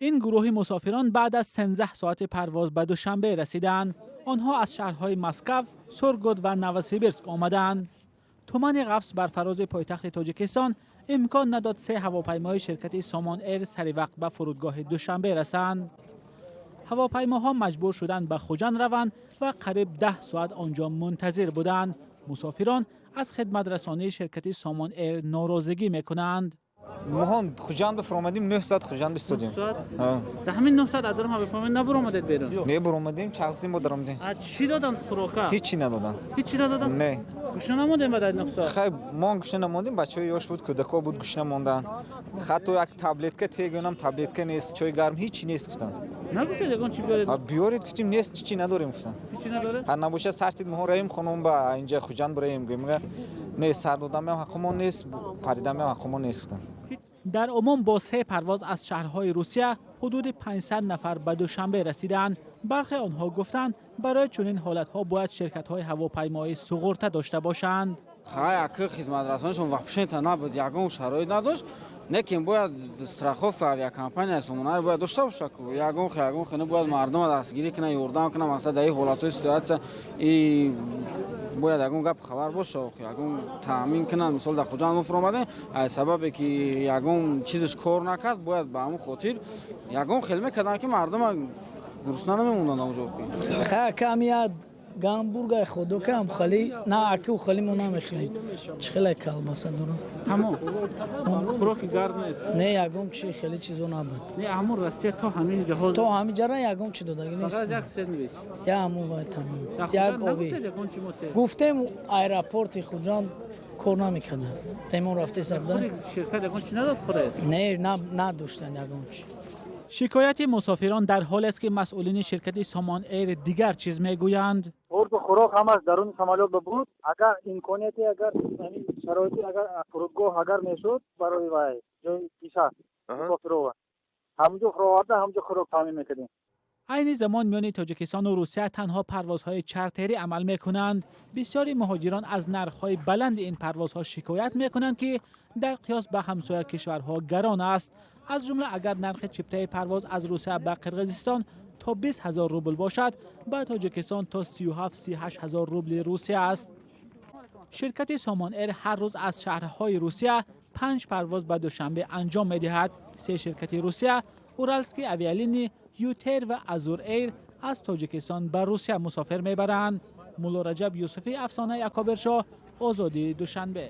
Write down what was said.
Ин гурӯҳи мусофирон баъд аз 13 соати парвоз ба Душанбе расиданд. Онҳо аз шаҳрҳои Москав, Сургут ва Новосибирск омадаанд. Тумани ғафс бар фарози пойтахти Тоҷикистон имкон надод, се ҳавопаймои ширкати Сомон Эйр саривақт ба фурудгоҳи Душанбе расанд. Ҳавопаймоҳо маҷбур шуданд ба Хуҷанд раванд ва қариб 10 соат он ҷо мунтазир буданд. Мусофирон аз хидматрасонии ширкати Сомон Эйр норозигӣ мекунанд. Моҳон Хуҷанд бифуромадем, 9 соат Хуҷанд бистодем. Дар ҳамин 9 соат аз дарун ҳавопаймо набуромадед берун? Не, буромадем, чағзидем, бо даромадем. А чӣ доданд хӯрока? Ҳичи надоданд. Ҳичи надоданд? Не. Гушна намондем баъд аз 9 соат? Хай, мо гушна намондем, бачаҳои ёш буд, кӯдако буд, гушна монданд. Ҳатто як таблетка тегӯнам, таблетка нест, чои гарм, ҳичи нест гуфтанд. Нагуфтед, ягон чӣ биёред? Биёред гуфтем, нест, чӣ надорем гуфтанд. Ҳичи надоред? Ҳар набошад, сартид моҳо раем хонум ба инҷа Хуҷанд бираем гӯем, не, сар додамам ҳаққумон нест, паридамам ҳаққумон нест гуфтанд. Дар умум бо се парвоз аз шаҳрҳои Русия ҳудуди 500 нафар ба Душанбе расиданд. Бархе онҳо гуфтанд, барои чунин ҳолатҳо бояд ширкатҳои ҳавопаймоӣ суғурта дошта бошанд. Хай, аки, хизматрасонишон вообще-то набуд, ягон шароит надошт. Лекин бояд страховка авиакомпания Сомонаэр бояд дошта боша ку, ягон хе, ягон хе бояд мардума дастгирӣ кунад, ёрдам кунад. Мақсад, дар ин ҳолатҳои ситуация и бояд ягон гап хабар боша, ягон таъмин кунад. Мисол, дар Хуҷанд мо фуромадем, аз сабабе ки ягон чизаш кор накард, бояд ба ҳамон хотир ягон хел мекарданд, ки мардума гурусна намемонданд онҷо. Хай, кам як гамбургер, хот-дог, хали на, аку хали мо намехӯрем. Чӣ хеле колбаса дорам. Ҳамон хӯроки гарм нест? Не, ягон чи хеле чизо набуд. Не, ҳамон Россия то ҳамин ҷаҳоз. То ҳамин ҷара ягон чи додагӣ нест. Фақат як сендвич. Я ҳамон вай, тамом, як ови. Гуфтем, аэропорти Хуҷанд кор намекарда, ремон рафтеса буда. Ширкат ягон чи надод хӯред? Не, надоштан ягон чи. Шикояти мусофирон дар ҳолест, ки масъулини ширкати Сомон Эйр дигар чиз мегӯянд. Хӯрду хӯрок ҳамаш даруни самолёт буд. Агар имконияте, агар шароити, агар фурудгоҳ агар мешуд, барои вай ҷои нишаст мусофирова, ҳамунҷо фуроварда, ҳамунҷо хӯрок таъмин мекардем. Айни замон миёни Тоҷикистону Русия танҳо парвозҳои чартерӣ амал мекунанд. Бисёри муҳоҷирон аз нархҳои баланди ин парвозҳо шикоят мекунанд, ки дар қиёс ба ҳамсоя кишварҳо гарон аст. Аз ҷумла, агар нархи чиптаи парвоз аз Русия ба Қирғизистон то 20 ҳазор рубл бошад, ба Тоҷикистон то 37-38 ҳазор рубли Русия аст. Ширкати Сомон Эйр ҳар рӯз аз шаҳрҳои Русия панҷ парвоз ба Душанбе анҷом медиҳад. Се ширкати Русия, Уральские авиалинии, ЮТэйр ва Азур Эйр, аз Тоҷикистон ба Русия мусофир мебаранд. Муллораҷаб Юсуфӣ, Афсонаи Акобиршоҳ, Озодӣ, Душанбе.